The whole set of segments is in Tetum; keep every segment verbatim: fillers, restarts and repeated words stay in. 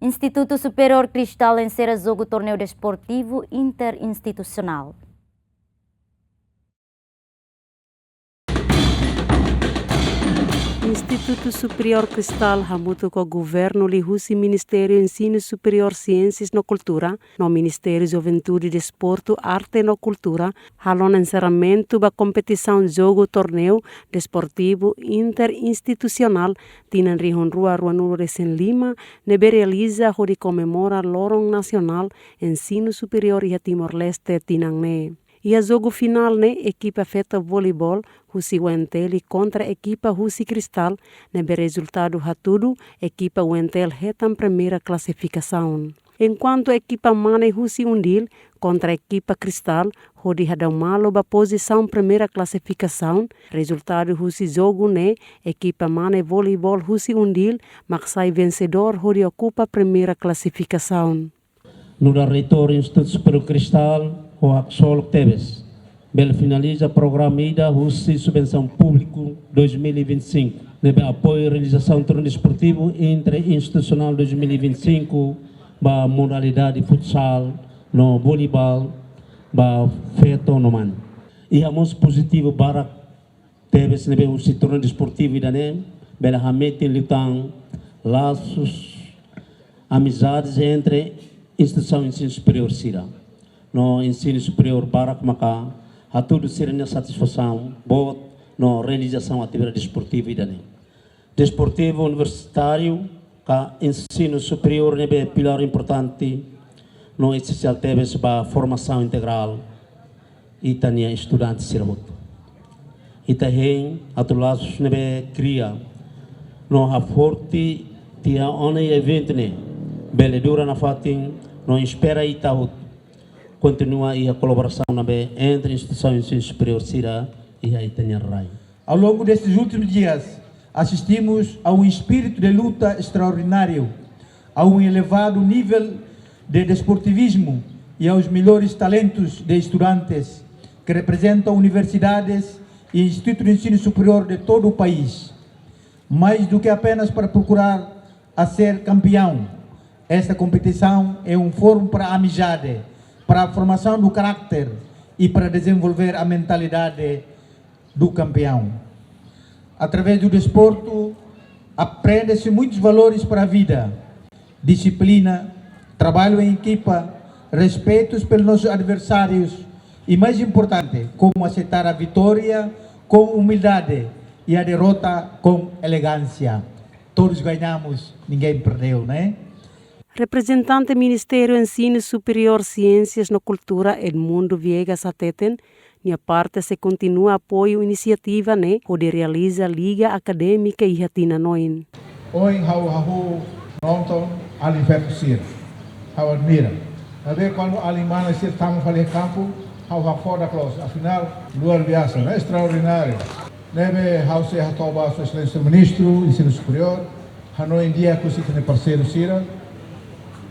Institutu Superiór Cristal enserra jogu torneiu desportivu interinstitusionál. Institutu Superiór Cristal hamutuk ho governu liuhusi Ministériu Ensinu Superiór, Siénsias no Kultura no Ministériu Juventude, Desportu, Arte no Kultura halo ona enserramentu ba kompetisaun jogu torneiu desportivu interinstitusionál tinan rihun rua ruanulu-resin-lima ne'ebé realiza hodi komemora Loron Nasionál Ensinu Superiór iha Timor-Leste tinan ne'e. Iha jogu finál ne'e, ekipa feto voleibol husi U N T L kontra ekipa husi Cristal, ne'ebé rezultadu hatudu ekipa U N T L hetan primeira klasifikasaun. Enkuantu ekipa mane husi UNDIL kontra ekipa Cristal hodi hadau malu ba pozisaun primeira klasifikasaun, rezultadu husi jogu ne'e, ekipa mane voleibol husi UNDIL mak sai vensedór hodi okupa primeira klasifikasaun. Nu'udar Reitór Institutu Superiór Cristal, ha'u haksolok tebes bele finaliza programa ida husi subvensaun públiku dois mil e vinte e cinco, ne'ebé apoiu realizasaun torneiu desportivu interinstitusionál dois mil e vinte e cinco ba modalidade futsal no voleibol ba feto no mane. Iha mós pozitivu barak tebes ne'ebé husi torneiu desportivu ida-ne'e bele hametin liután lasus amizades entre instituisaun ensinu superiór sira. No ensinu superiór barak maka hatudu sira-nia satisfasaun boot no realizasaun atividade desportivu ida-ne'e. Desportivu universitáriu ka ensinu superiór ne'ebé pilár importante no esensiál tebes ba formasaun integrál ita-nia estudante sira hotu. Ita hein atu lasus ne'ebé kria no haforte tiha ona iha eventu ne'e bele dura nafatin no inspira ita hotu kontinua iha kolaborasaun ne'ebé entre instituisaun ensinu superiór sira iha ita-nia rai. Ao longo destes últimos dias, assistimos a um espírito de luta extraordinário, a um elevado nível de desportivismo e aos melhores talentos de estudantes que representam universidades e institutos de ensino superior de todo o país. Mais do que apenas para procurar a ser campeão, esta competição é um fórum para a amizade, para a formação do caráter e para desenvolver a mentalidade do campeão. Através do desporto, aprende-se muitos valores para a vida: disciplina, trabalho em equipa, respeitos pelos nossos adversários e, mais importante, como aceitar a vitória com humildade e a derrota com elegância. Todos ganhamos, ninguém perdeu, né? Reprezentante Ministériu Ensinu Superiór, Siénsias no Kultura, Edmundo Viegas, hateten nia parte sei kontinua apoiu inisiativa ne'e hodi realiza liga akadémika iha tinan oin. Ohin ha'u hahú nonton alin feto sira. Ha'u admira. Maibé kuandu alin mane sira tama fali kampu, ha'u hakfodak loos. Afinál, luar biasa, né? Estraordináriu. Ne'ebé ha'u sei hato'o ba Sua Exelénsia Ministru Ensinu Superiór, hanoin di'ak husi ita-nia parseiru sira,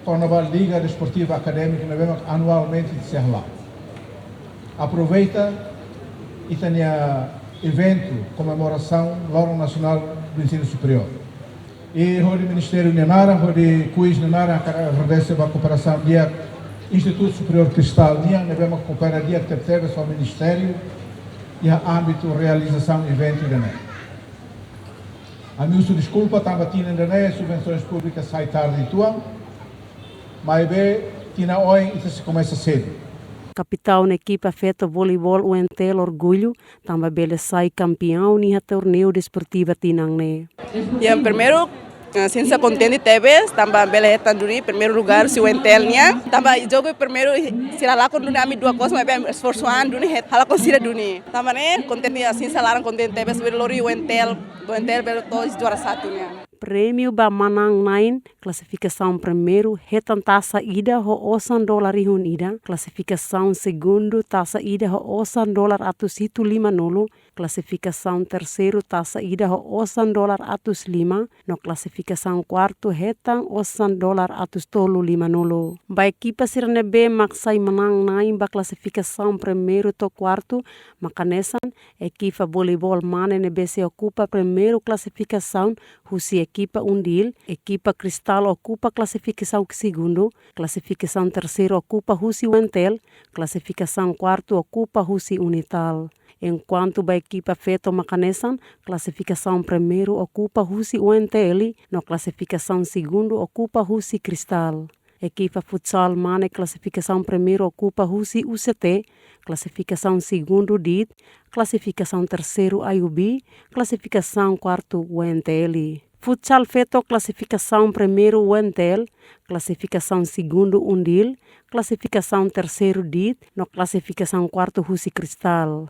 kona-ba liga desportiva akadémika ne'ebé mak anualmente sei hala'o. Aproveita ita-nia eventu komemorasaun Loron Nasionál do Ensinu Superiór. I hodi Ministériu nia naran, hodi KUIS nia naran, hakarak agradese ba kooperasaun di'ak Institutu Superiór Cristal nian, ne'ebé mak koopera di'ak tebetebes ho Ministériu iha ámbitu realizasaun eventu ida-ne'e. Ami husu deskulpa tanba tinan ida-ne'e subvensoens públikas sai tarde uitoan, maibé tinan oin ita sei komesa sedu. Kapitaun ekipa feto voleibol U N T L orgullu tanba bele sai kampiaun iha torneiu desportiva tinan ne'e. Yang primeiru, eh, sente kontente tebes, tanba bele hetan duni primeiru lugár husi U N T L nian. Tanba jogu primeiru sira lakon duni ami dua kosong, maibé esforsu an duni het halakon sira duni. Tanba ne'e kontente, sente laran kontente tebes, bele lori U N T L, U N T L bele to'o juara satu nian. Prémiu ba manán-na'in, klasifikasaun primeiru hetan tasa ida ho osan dolar rihun ida, klasifikasaun segundu tasa ida ho osan dolar atus hitu lima-nulu, klasifikasaun terseiru tasa ida ho osan dolar atus lima, no klasifikasaun kuartu hetan osan dolar atus tolu lima-nulu. Ba ekipa sira ne'ebé mak sai manán-na'in ba klasifikasaun primeiru to'o kuartu, mak hanesan Ekipa voleibol mane ne'ebé sei okupa primeiru klasifikasaun husi ekipa UNDIL, ekipa Cristal okupa klasifikasaun segundu, klasifikasaun terseiru okupa husi UNTL, klasifikasaun kuartu okupa husi UNITAL. Enkuantu ba ekipa feto mak hanesan, klasifikasaun primeiru okupa husi UNTL, no klasifikasaun segundu okupa husi Cristal. Ekipa futsal mane klasifikasaun primeiru okupa husi UCT, klasifikasaun segundu DIT, klasifikasaun terseiru IUB, klasifikasaun kuartu UNTL. Futsal feto klasifikasaun primeiru UNTL, klasifikasaun segundu UNDIL, klasifikasaun terseiru DIT, no klasifikasaun kuartu husi Cristal.